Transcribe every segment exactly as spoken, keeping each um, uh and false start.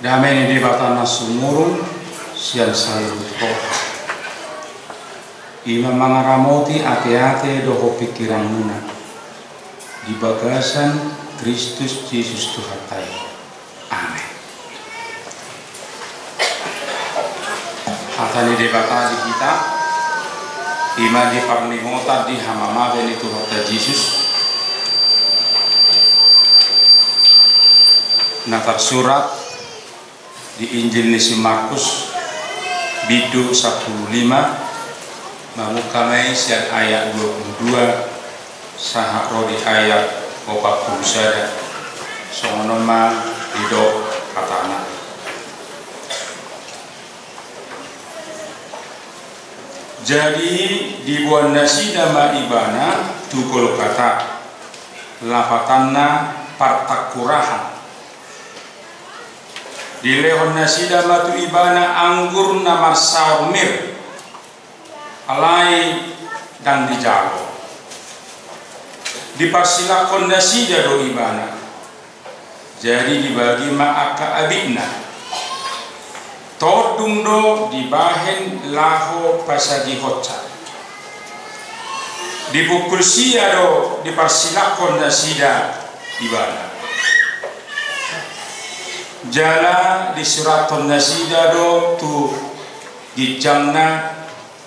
Dame ni Debata na sumurung sian saluhut roha, i ma mangaramoti ateate dohot pingkiranmuna di bagasan Kristus Jesus Tuhanta i. Amen. Hata ni Debata di hita, i ma di parningotan di hamamate ni Tuhanta Jesus, na tarsurat di Injil ni si Markus, bindu sampulu lima, mamungka ma i sian ayat dua pulu dua sahat ro di ayat opat pulu sada. Songon on ma didok hatana. Jadi diboan nasida ma Ibana tu Golgata, lapatanna Partangkurahan. Dilehon nasida ma tu Ibana anggur na marsaor mir, alai ndang dijalo. Diparsilanghon nasida do Ibana. Jadi dibagi ma angka abitna. Tondung do dibahen laho pasagihonsa. Dipungkul sia do diparsilanghon nasida Ibana. Jala disurathon nasida do tu ginjangna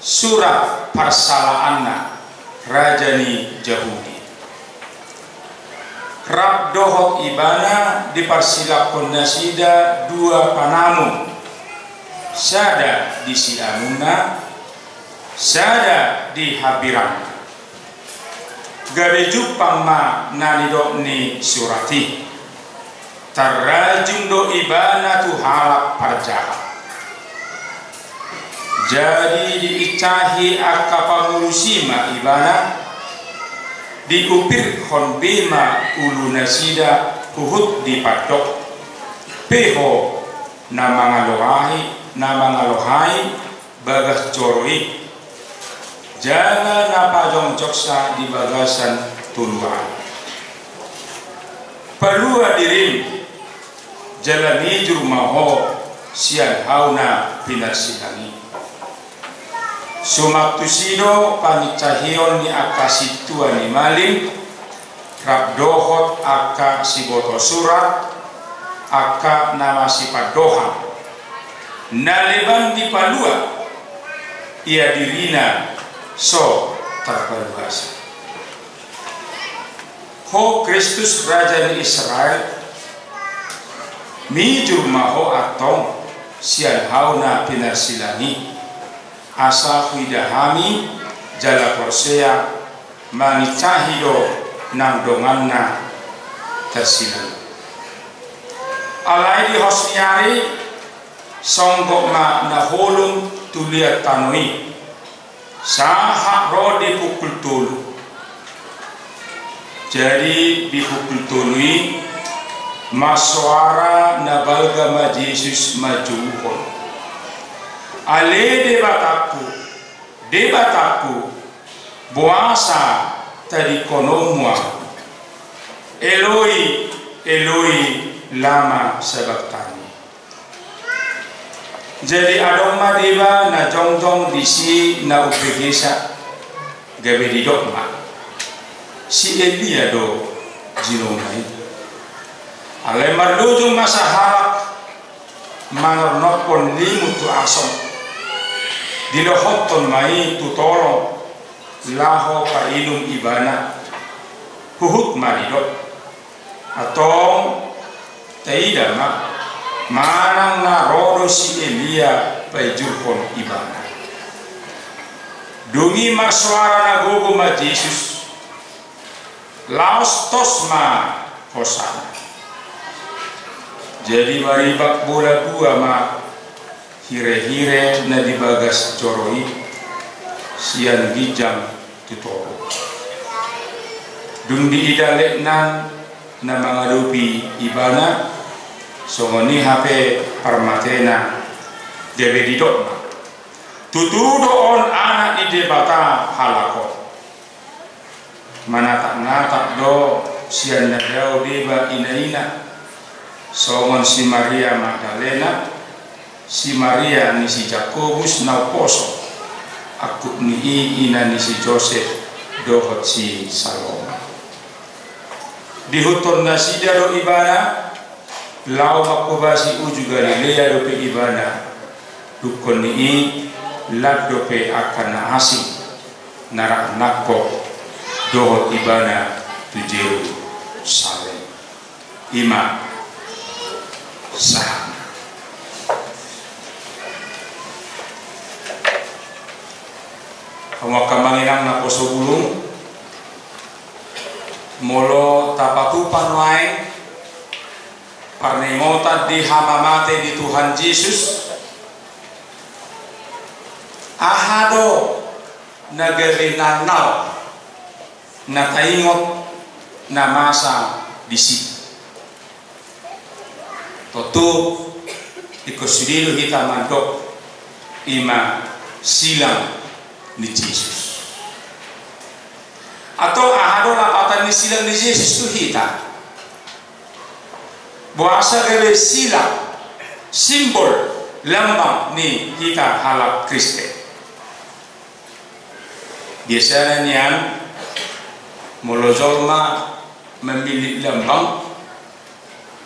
surat parsalaanna, raja ni Jahudi. Rap dohot Ibana diparsilanghon nasida dua panamun, sada di siamunna, sada di hambirangna. Gabe jumpang ma na nidok ni surat i. Tarrajum do Ibana tu halak parjahat. Jadi diinsahi angka pangurus i ma Ibana, diupirhon be ma ulu nasida huhut dipandok: Peho na mangaloahi, na mangalohai bagas joro i, jala na pajongjongsa di bagasan tolu ari. Palua dirim, jala mijur ma ho sian hau na pinarsilang i. Suman tusi do panginsahion ni angka sintua ni malim, rap dohot angka siboto surat, angka na masipandohan. Na leban dipalua, ia dirina so tarpaluasa. Ho Kristus, Raja ni Israel, mijur ma ho antong sian hau na pinarsilang i, asa huida hami jala porsea manginsahi do nang donganna tarsilang i. Alai di hos ni ari songgop ma na holum tu liat tano i, sahat ro di pukul tolu. Jadi di pukul tolu i marsoara na balga ma Jesus manjouhon: Ale Debatangku, Debatangku, boasa tadingkononmu ahu? Eloi, Eloi, lama sabaktani? Jadi adong ma deba na jongjong disi na umbegesa, gabe didok ma: Si Elia do jinoma i. Alai marlojong ma sahalak manornophon limut tu asong, dilohothon ma i tu tolong laho painum ibana. Huhut ma didok: Antong taida ma, manang na ro do si Elia paijurhon ibana. Dung i marsoara na gogo ma Jesus: Laos tos ma hosana. Jadi maribak bola dua ma hirehire na di bagas joro i sian ginjang tu toru. Dung diida letnan na mangadopi ibana, songon i hape parmatena, gabe didok ma: Tutu do on Anak ni Debata halak on. Manatap-natap do sian na dao deba inaina. Songon si Maria Magdalena, si Maria ni si Jakobus na umposo, angkup ni i ina ni si Josep dohot si Salome. Diihuthon nasida do ibana, laho manghobasi uju Galilea dope ibana. Dungkon ni i, lan dope angka na asing na rap nangkok dohot ibana tu Jerusalem. I ma sahatna. Hamu angka amang inang naposobulung, molo tapatupa nuaeng parningotan di hamamate ni Tuhan Jesus, aha do na gabe nangnal na taingot na masa disi? Tontu ingkon sude do hita mandok, i ma silang ni Jesus. Antong aha do lapatan ni silang ni Jesus tu hita? Boasa gabe silang, simbol, lambang ni hita halak Kristen? Biasana nian, molo jolma memillit lambang,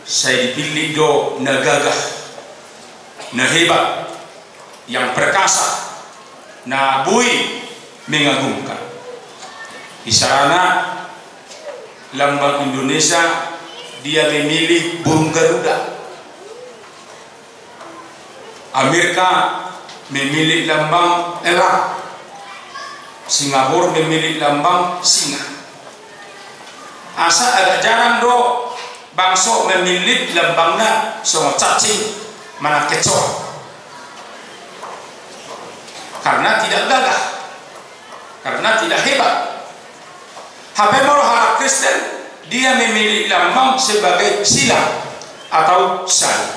sai dipillit do na gagah, na hebat, yang perkasa, na boi mengagumkan. Misalna, lambang Indonesia, dia memilih burung garuda. Amerika memillit lambang elang. Singapura memillit lambang singa. Asa agak jarang do bangso memillit lambangna songon cacing manang kecoa. Karena tidak gagah. Karena tidak hebat. Hape molo halak Kristen, dia memillit lambang sebagai silang atau syal.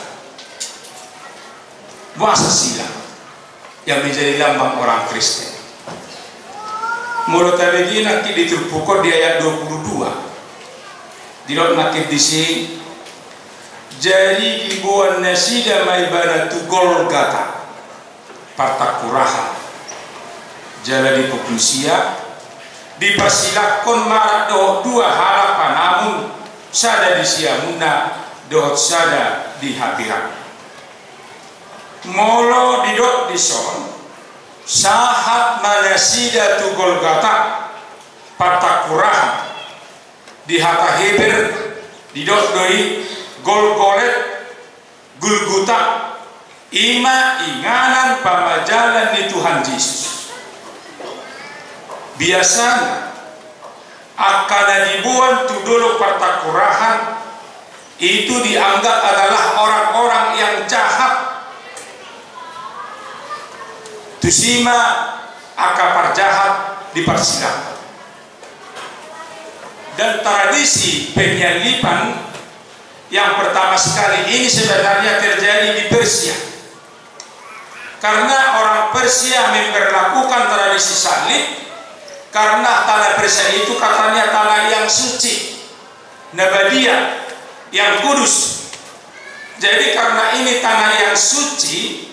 Boasa silang yang menjadi lambang orang Kristen? Molo tabege nangkin di turpuk on di ayat dua puluh dua. Didok nangkin disi, jadi diboan nasida ma ibana tu Golgata, partangkurahan. Jala dipungkun sia, diparsilanghon ma anak dohot dua halak panamun, sada di siamunna dohot sada di hambirangna. Molo didok dison, sahat ma nasida tu Golgata, partangkurahan. Di hata Heber didok do i Golgolet, Gulguta, i ma inganan pamajalan ni Tuhan Jesus. Biasana, angka na diboan tu dolok partangkurahan itu dianggap adalah orang-orang yang jahat. Tusi ma angka parjahat diparsilanghon. Dan tradisi penyaliban yang pertama sekali ini sebenarnya terjadi di Persia. Karena orang Persia memperlakukan tradisi salib, karena tanah Persia itu katanya tanah yang suci, na badia, yang kudus. Jadi, karena ini tanah yang suci,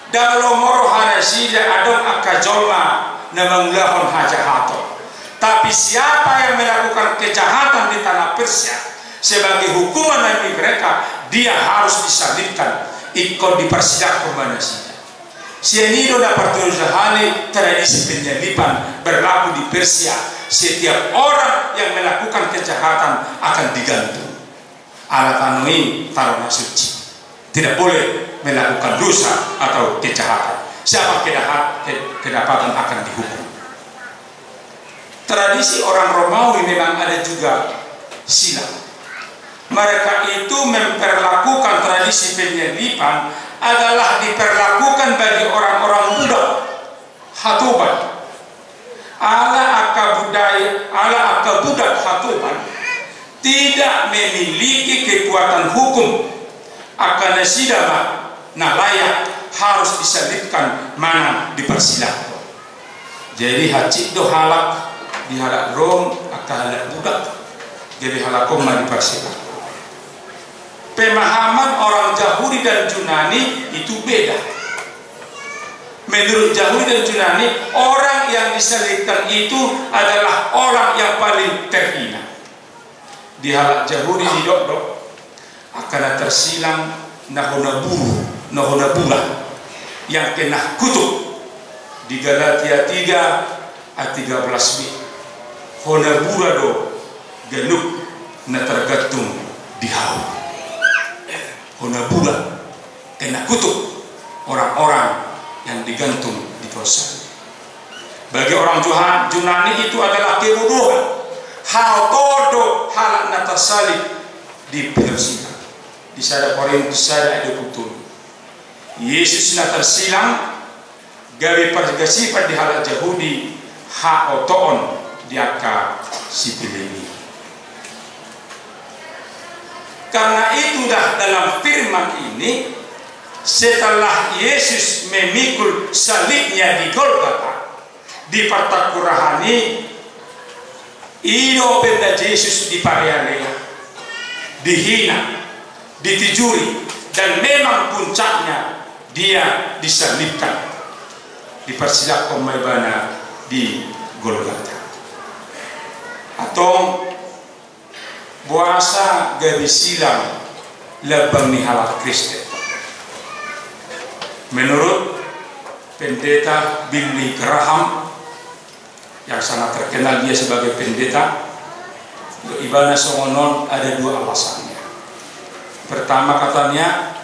ndang lomo roha nasida adong angka jolma na mangulahon hajahaton. Tapi siapa yang melakukan kejahatan di tanah Persia, sebagai hukuman dari mereka, dia harus disalibkan. Ingkon diparsilanghon ma nasida. Sian i do na partolu sahali tradisi penyaliban berlaku di Persia. Setiap orang yang melakukan kejahatan akan digantung. Ala tano i tano na suci. Tidak boleh melakukan dosa atau kejahatan. Siapa kedahat-, ke-, kedapatan akan dihukum. Tradisi orang Romawi memang ada juga silang. Mereka itu memperlakukan tradisi penyaliban adalah diperlakukan bagi orang-orang budak. Hatoban. Ala angka budaya, ala angka budak hatoban tidak memiliki kekuatan hukum. Angka nasida ma na layak harus disalibkan manang diparsilanghon. Jadi hansit do halak di halak Rom, angka halak budak. Jadi halak on ma diparsilanghon. Pemahaman orang Yahudi dan Yunani itu beda. Menurut Yahudi dan Yunani, orang yang disalibkan itu adalah orang yang paling terhina. Di halak Yahudi didok do angka na tarsilang na hona buru, na hona bura, yang kena kutuk. Di Galatia tiga ayat tiga belas b, hona bura do ganup na targantung di hau. Hona bura, kena kutuk orang-orang yang digantung di pohon salib. Bagi orang Juha-, Yunani itu adalah kebodohan. Haotoon do halak na tarsalib di pohon salib. Di sada Korintus sada ayat dua puluh tolu. Yesus na tarsilang gabe pargasipan di halak Jahudi, haotoon di angka sipeleng i. Karena itu dah dalam firman ini, setelah Yesus memikul salibnya di Golgota, di partanggurahan i, i do umbahen na Jesus diparearea, dihina, ditijuri, dan memang puncaknya dia disalibkan. Diparsilanghon ma ibana di Golgota. Antong, boasa gabe silang lambang ni halak Kristen? Menurut Pendeta Billy Graham, yang sangat terkenal dia sebagai pendeta, ibana songon on, ada dua alasannya. Pertama, katanya,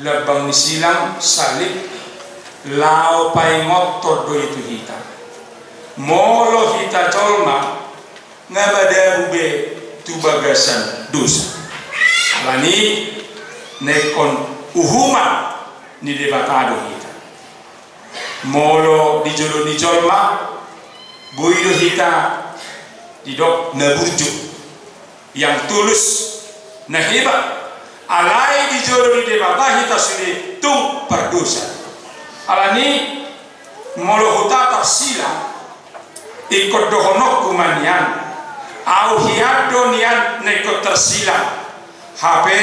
lambang ni silang, salib, laho paingothon do i tu hita. Molo hita jolma nga madabu be tu bagasan dosa, alani na ingkon uhuman ni Debata do hita. Molo di jolo ni jolma, boi do hita didok na burju, yang tulus, na hebat. Alai di jolo ni Debata hita sude tung pardosa. Alani, molo huta tarsilang, ingkon dohononku ma nian, ahu hian do nian na ingkon tarsilang. Hape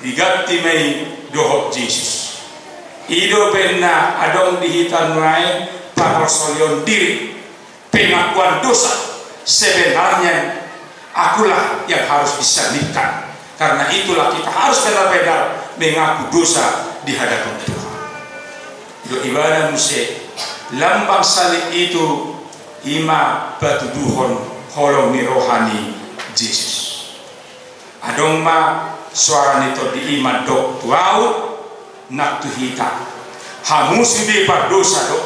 diganti ma i dohot Jesus. I do umbahen na adong di hita nuaeng, pangarsoleon diri, pengakuan dosa. Sebenarnya akulah yang harus disalibkan. Karena itulah kita harus benar-benar mengaku dosa di hadapan Tuhan. Didok ibana muse, lambang salib itu i ma patuduhon holong ni roha ni Jesus. Adong ma soara ni tondi i mandok tu ahu nang tu hita: Hamu sude pardosa do,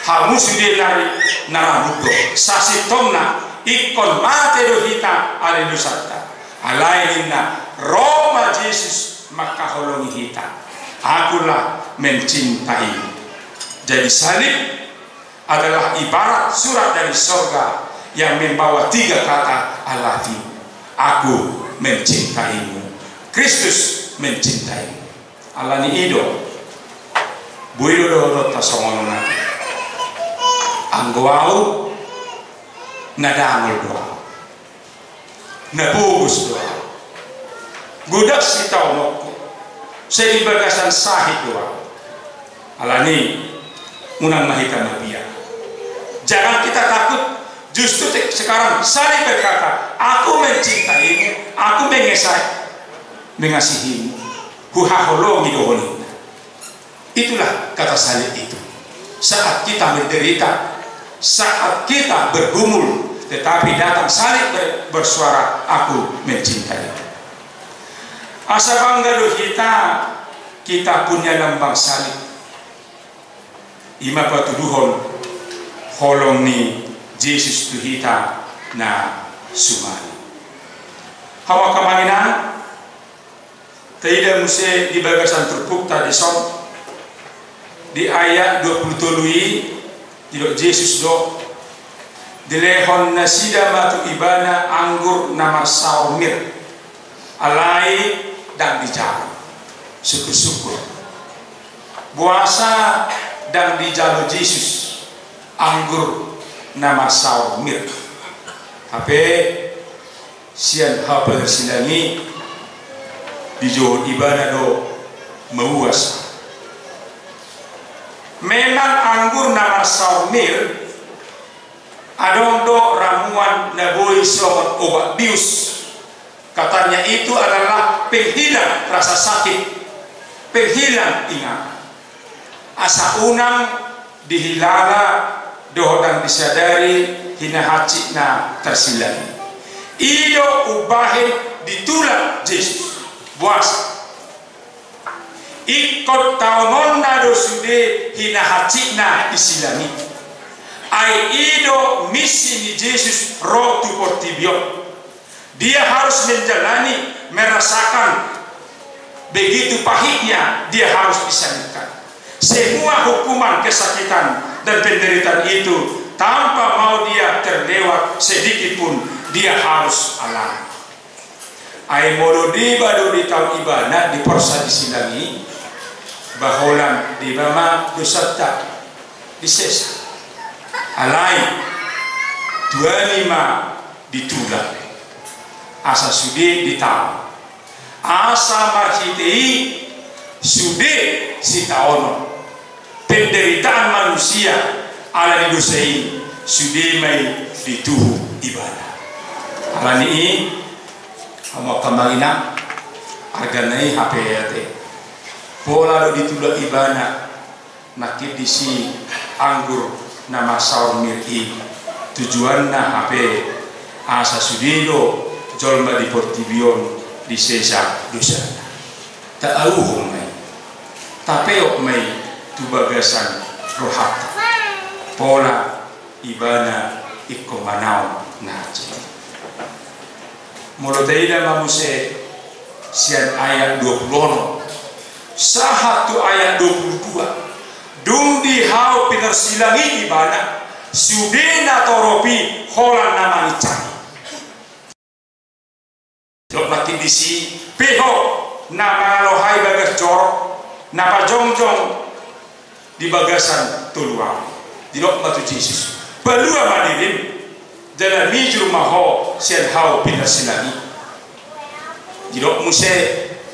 hamu sude na, na rambut do. Sasintongna ingkon mate do hita alani dosanta. Alai ninna, ro ma Jesus mangkaholongi hita. Akulah mencintaimu. Jadi salib adalah ibarat surat dari sorga yang membawa tiga kata alati: Aku mencintaimu, Kristus mencintaimu. Alani i do, boi do dohononta songon on: Anggo ahu, na dangol do ahu. Na pogos do ahu. Godang sitaononku. Sai di bagasan sahit do ahu. Alani, unang ma hita mabiar. Jangan kita takut. Justru te-, sekarang saling berkata, "Aku mencintaimu, aku mengesai-, mengasihimu." Huhaholongi do ho ninna. Itulah kata salib itu. Saat kita menderita, saat kita bergumul, tetapi datang salib ber-, bersuara, "Aku mencintai." Asa bangga do hita, kita punya lambang salib. I ma patuduhon holong ni Jesus tu hita na suman i. Hamu angka amang inang, taida muse di bagasan turpukta dison, di ayat dua puluh tolu i, didok Jesus do: Dilehon nasida ma tu ibana anggur na marsaor mir, alai ndang dijalo. Sungkun-sungkun. Boasa ndang dijalo Jesus anggur na marsaor mir? Hape sian haparsilangion i, dijou ibana do mauas. Memang anggur na marsaor mir, adong do ramuan na boi songon obat bius. Katanya itu adalah penghilang rasa sakit, penghilang ingatan. Asa unang dihilala dohot ndang disadari hinahansit na tarsilang i. I do umbahen ditulak Jesus. Boasa? Ingkon taononna do sude hinahansit na disilang i. Ai i do misi ni Jesus ro tu portibi on. Dia harus menjalani, merasakan begitu pahitnya dia harus disakitkan. Semua hukuman kesakitan dan penderitaan itu tanpa mau dia terlewat sedikit pun dia harus alami. Ai molo deba do ditaon ibana diporsa disilang i, ba holan deba ma dosanta disesa. Alai tuani ma ditulak asa sude ditaon. Asa marhite i sude sitaonon, penderitaan manusia ala ni dosa i, sude ma i dituhu ibana. Alani i, hamu angka amang inang, argana i hape ate. Pola do ditulak ibana nangkin disi anggur na marsaor mir i, tujuanna hape asa sude do jolma di portibi on disesa dosana. Taauhon ma i, tapeop ma i tu bagasan rohanta. Pola ibana ingkon manaon na hansit. Molo taida ma muse sian ayat dua pulu onom sahat tu ayat dua pulu dua, dung dihau pinarsilang i ibana, sude na torop i holan na mangincahi. Didok nangkin disi, pehop na mangalohai bagas joro, na pajongjong di bagasan tolu ari. Didok ma tu Jesus, palua ma dirim, jala mijur ma ho sian hau pinarsilang i. Didok muse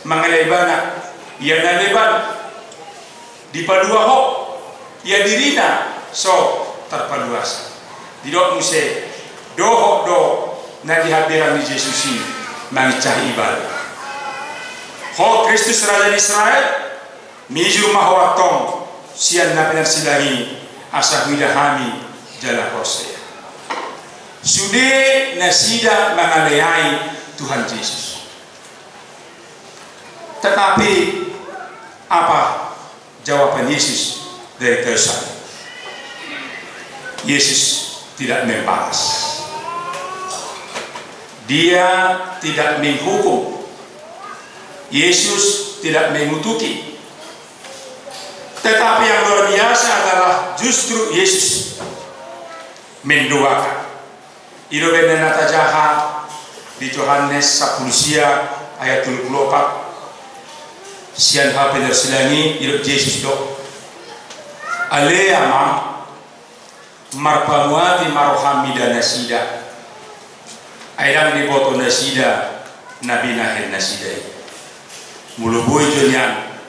mangalean ibana, ia na leban dipalua ho, ia dirina so tarpaluasa. Didok muse, dohot do na dihaberang ni Jesus i mangincahi ibana. Ho Kristus Raja ni Israel, mijur ma ho antong sian na pinarsilang i asa huida hami jala porsea. Sude nasida mangaleai Tuhan Jesus. Tetapi apa jawaban Yesus dari Kaisar? Yesus tidak membalas. Dia tidak menghukum. Yesus tidak mengutuki. Tetapi yang luar biasa adalah justru Yesus mendoakan. I do umbahen na tajaha di Johannes sampulu sia ayat tolu pulu opat. Sian hau pinarsilang i didok Jesus do, ale Ama, marpamuati ma roham mida nasida. Ai ndang diboto nasida na binahen nasida i. Molo boi jo nian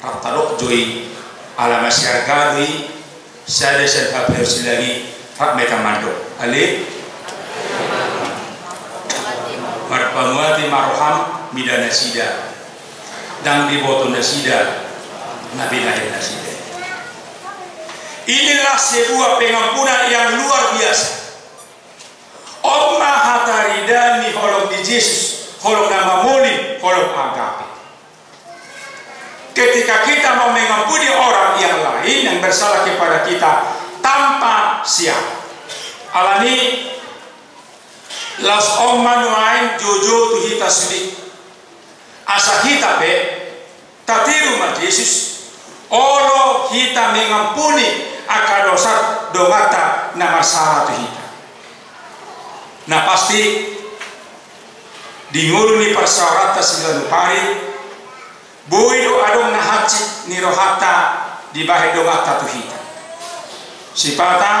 rap tadok jo i, ala masiarga do i, sada sian hau pinarsilang i, rap ma hita mandok. Ale? Marpamuati ma roham mida nasida. Ndang diboto nasida na binahen nasida. Inilah sebuah pengampunan yang luar biasa. On ma hata rida ni holong ni Jesus, holong na mamoli, holong agape. Ketika kita mau mengampuni orang yang lain yang bersalah kepada kita tanpa syarat. Alani, laos on ma nuaeng joujou tu hita sude. Asa hita pe tatiru ma Jesus, olo hita mengampuni angka dosa donganta na marsala tu hita. Na pasti, di ngolu ni parsaoranta siganup ari, boi do adong na hansit ni rohanta dibahen donganta tu hita. Sipata,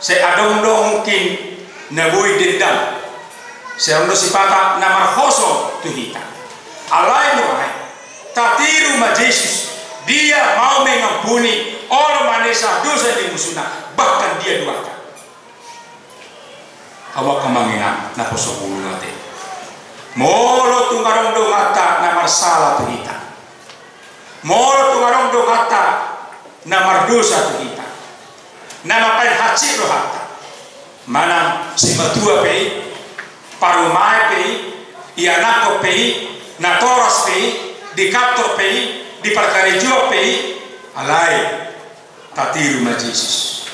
sai adong do mungkin na boi dendam. Sai adong do sipata na marhoso tu hita. Alai nuaeng, tatiru ma Jesus, dia mau mengampuni, olo manesa dosa ni musuna, bahkan dia duakan. Hamu angka amang inang, naposo hula ate. Molo tung adong donganta na marsala tu hita. Molo tung adong donganta na mardosa tu hita. Na mapain hansit rohanta. Manang simatua pe i, parumaen pe i, ianakhon pe i, natoras pe i, di kantor pe i, di parkarejoan pe i, alai tatiru ma Jesus.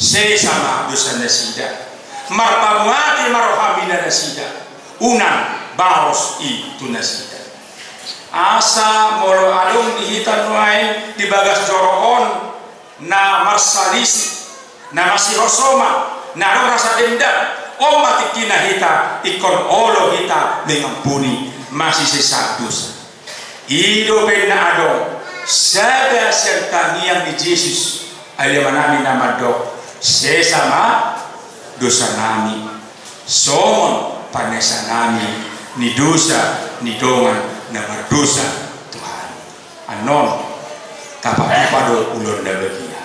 Sesa ma dosa nasida. Marpamuati ma roha mina nasida. Unang baros i tu nasida. Asa molo adong di hita nuaeng di bagas joro on na marsalisi, na masihosoman, na adong rasa dendam, on ma tingkina hita ingkon olo hita mengampuni, masisesa dosa. I do umbahen na adong sada sian tangiang ni Jesus, ale manami na mandok, sesa ma dosanami, songon panesanami ni dosa ni dongan na mardosa tu hami. Annon, tapatupa do ulaon na badia.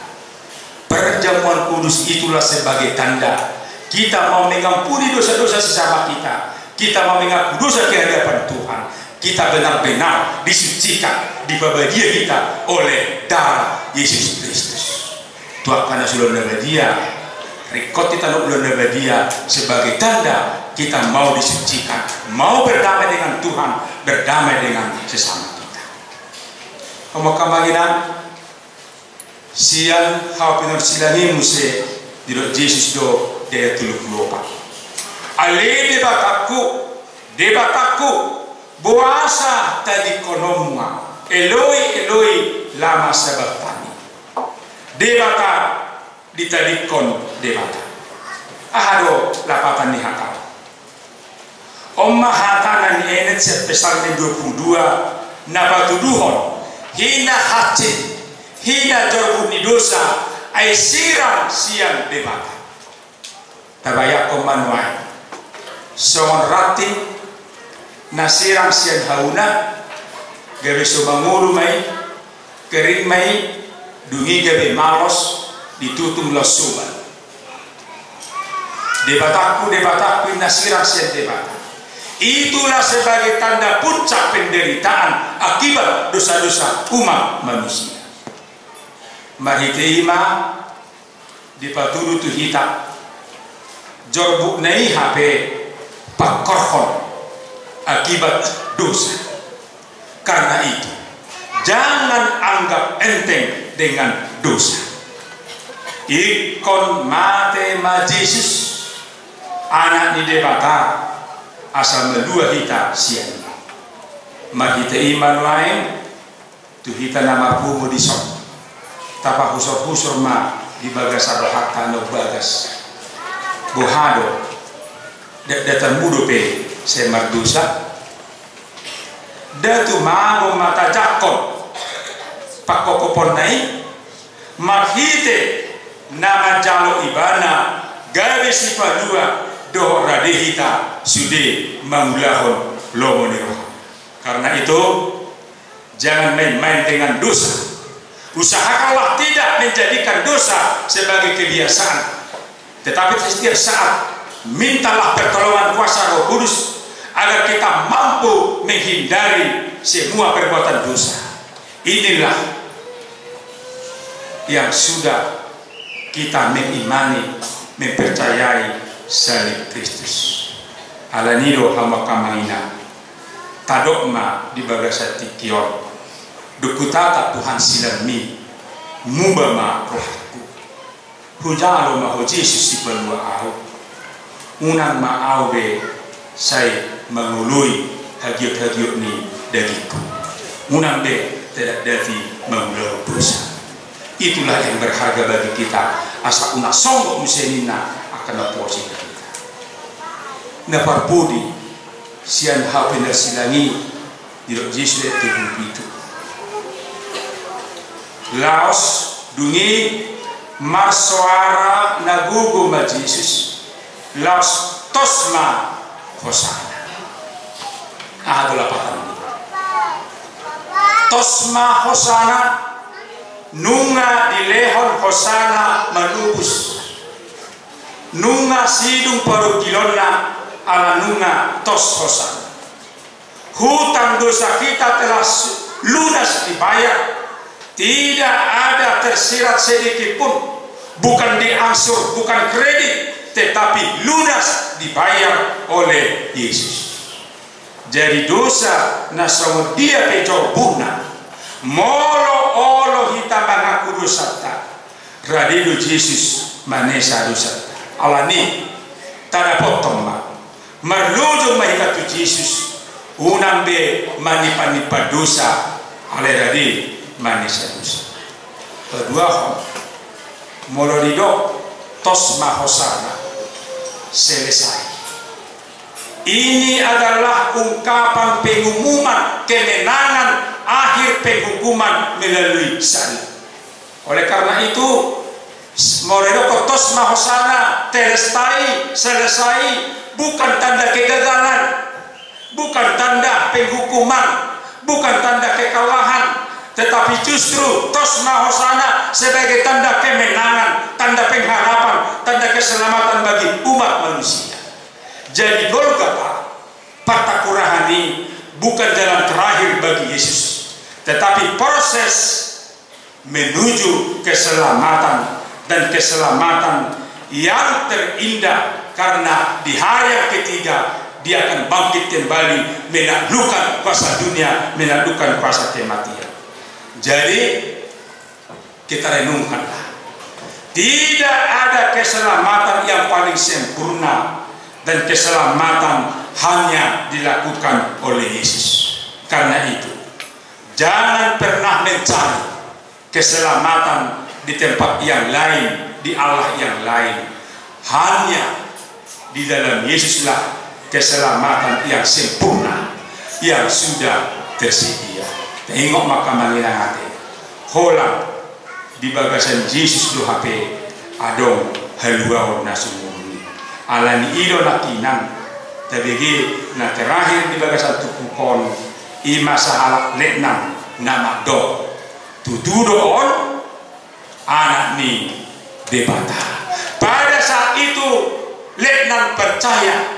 Perjamuan kudus itulah sebagai tanda kita mau mengampuni dosa-dosa sesama kita. Kita mau mengaku dosa di hadapan Tuhan. Kita benar-benar disucikan, dipabadia hita oleh darah Yesus Kristus. Tu angka na so ulaon na badia, ringkot hita ulaon na badia sebagai tanda kita mau disucikan, mau berdamai dengan Tuhan, berdamai dengan sesama kita. Hamu angka amang inang, sian hau pinarsilang i muse didok Jesus do di ayat tolu pulu opat. Ale Debatangku, Debatangku, boasa tadingkononmu ahu? Eloi, Eloi, lama sabachthani? Debata ditadingkon Debata. Aha do lapatan ni hata on? On ma hata na nienet sian Psalmen dua pulu dua na patuduhon hinahansit, hinajorbut ni dosa, ai sirang sian Debata. Tabayangkon ma nuaeng, songon ranting na sirang sian hauna, gabe so mangolu ma i, kering ma i, dung i gabe malos, ditutung laos soban. Debatangku, Debatangku, inna sirang sian Debata. Itulah sebagai tanda puncak penderitaan akibat dosa-dosa umat manusia. Marhite i ma dipatudu tu hita jorbutna i hape pangkorhon akibat dosa. Karena itu, jangan anggap enteng dengan dosa. Ingkon mate ma Jesus, Anak ni Debata, asa malua hita sian i. Marhite i ma nuaeng, tu hita na marpungu dison, tapahusorhusor ma di bagasan rohanta na umbagas. Boha do? Dakdatanmu dope sai mardosa? Nda tumagon ma tajangkon pangkophoponna i, marhite na manjalo Ibana gabe sipalua dohot rade hita sude mangulahon lomo ni roha. Karena itu, jangan main-main dengan dosa. Usahakanlah tidak menjadikan dosa sebagai kebiasaan. Tetapi setiap saat, mintalah pertolongan kuasa Roh Kudus agar kita mampu menghindari semua perbuatan dosa. Inilah yang sudah kita mengimani, mempercayai salib Kristus. Alani do, hamu angka amang inang, tadok ma di bagasan tingki on. Dung hutatap Tuhan silangmi, muba ma rohangku. Hujalo ma Ho Jesus sipalua ahu. Unang ma ahu be sai mangoloi hagiot-hagiot ni dagingku. Unang be tadatdati mangulahon dosa. Itulah yang berharga bagi kita. Asa unang songgop muse ninna angka na porsea hita. Na parpudi, sian hau pinarsilang i, didok Jesus di ayat tolu pulu pitu. Laos dung i marsoara na gogo ma Jesus, laos tos ma Hosana. Aha do lapatan i? Tos ma hosana, nunga dilehon hosana manubus. Nunga sidung parungkilonna ala nunga tos hosana. Hutang dosa kita telah lunas dibayar. Tidak ada tersirat sedikit pun. Bukan diangsur, bukan kredit, tetapi lunas dibayar oleh Yesus. Jadi dosa na songon dia pe jorbutna, molo olo hita mangaku dosanta, rade do Jesus manesa dosanta. Alani, tadapothon ma, marlojong ma hita tu Jesus, unang be manimpan-nimpan dosa, alai rade manesa dosa. Paduahon, molo didok tos ma hosana, selesai. Ini adalah ungkapan pengumuman kemenangan akhir penghukuman melalui salib. Oleh karena itu, molo didok tos ma hosana, tetelestai, selesai, bukan tanda kegagalan, bukan tanda penghukuman, bukan tanda kekalahan, tetapi justru tos ma hosana sebagai tanda kemenangan, tanda pengharapan, tanda keselamatan bagi umat manusia. Jadi Golgota, Partakurahan i bukan jalan terakhir bagi Yesus, tetapi proses menuju keselamatan dan keselamatan yang terindah, karena di hari yang ketiga Dia akan bangkit kembali, menaklukkan kuasa dunia, menaklukkan kuasa kematian. Jadi, kita renungkanlah. Tidak ada keselamatan yang paling sempurna, dan keselamatan hanya dilakukan oleh Yesus. Karena itu, jangan pernah mencari keselamatan di tempat yang lain, di Allah yang lain. Hanya di dalam Yesuslah keselamatan yang sempurna yang sudah tersedia. Taingot ma, angka amang inang ate, holan di bagasan Jesus do hape adong haluaon na sumurung i. Alani i do nangkiningan, tabege na terakhir di bagasan turpuk on, i ma sahalak letnan na mandok, tutu do on Anak ni Debata. Pada saat itu, letnan percaya.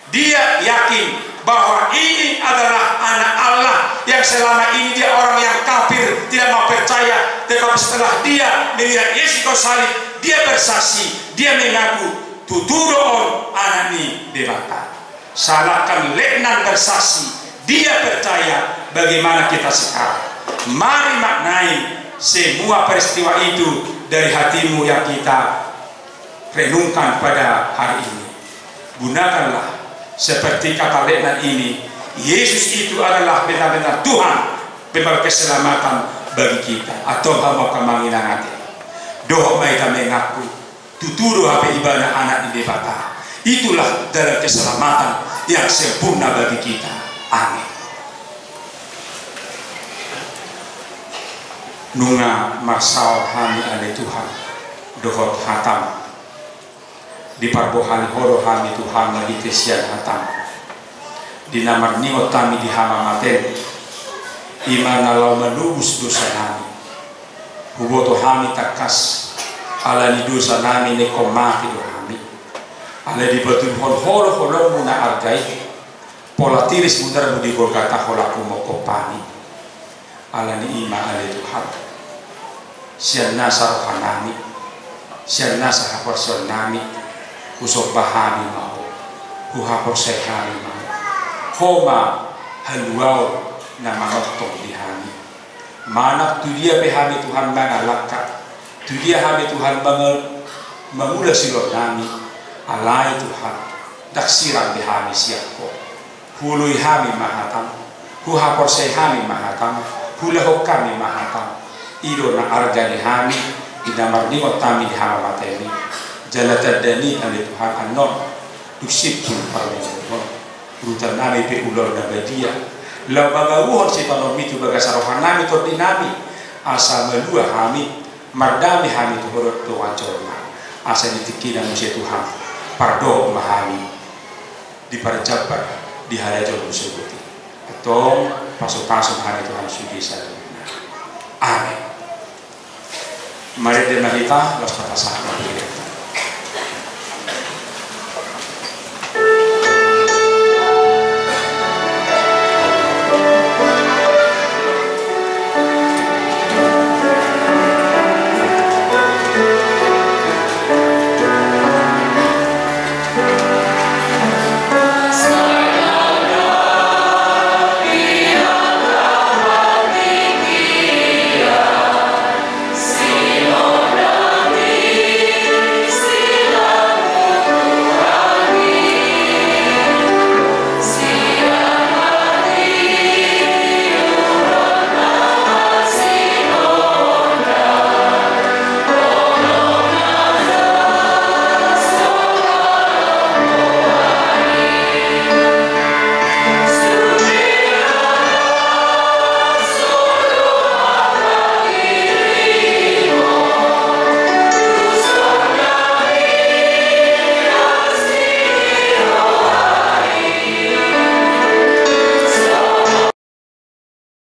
Dia yakin bahwa ini adalah Anak Allah yang selama ini dia orang yang kafir, tidak mau percaya. Tetapi setelah dia melihat Yesus di kayu salib, dia bersaksi, dia mengaku, tutu do on Anak ni Debata. Sahalak letnan bersaksi, dia percaya. Bagaimana kita sekarang? Mari maknai semua peristiwa itu dari hatimu yang kita renungkan pada hari ini. Gunakanlah seperti kata letnan ini, Yesus itu adalah benar-benar Tuhan, pembawa keselamatan bagi kita. Antong hamu, angka amang inang ate, dohot ma hita mengaku, tutu do hape Ibana Anak ni Debata. Itulah jalan keselamatan yang sempurna bagi kita. Amin. Nunga marsaor hami, ale Tuhan, dohot hataM. Diparbohali Ho do hami, Tuhan, marhite sian hataM, di na marningot hami di hamamatean, i ma na laho manobus dosanami. Huboto hami tangkas, ala ni dosanami na ingkon mate do hami. Alai dipatuduhon Ho do holongMu na arga i, pola tiris munarMu di Golgota holan humophop hami. Alani i ma, ale Tuhan, sian nasa rohanami, sian nasa haporseaonnami, husomba hami ma Ho, huhaporseai hami ma Ho. Ho ma haluaon na manongtong di hami. Manang tu dia pe hami, Tuhan, mangalangka, tu dia hami, Tuhan, manga-, mangula silornami, alai, Tuhan, ndang sirang be hami sian Ho. Huoloi hami ma hataM, huhaporseai hami ma hataM, huulahon hami ma hataM. I do na arga ni hami, di na marningot hami di hamamatean i. Jala tanda ni i, ale Tuhan, annon dung simpul parmingguon on, urutan nami pe ulaon na badia, laho mangauhon sitaonon-Mi tu bagasan rohanami, tondinami, asa malua hami, mardame hami tu Ho dohot dongan jolma. Asa di tingkina muse, Tuhan, pardohot ma hami, diparjambar di harajaon-Mu sogot i. Antong Pasu-pasu ma hami Tuhan sude saluhutna. Amin. Marende ma hita, laos tapasahat ma hita.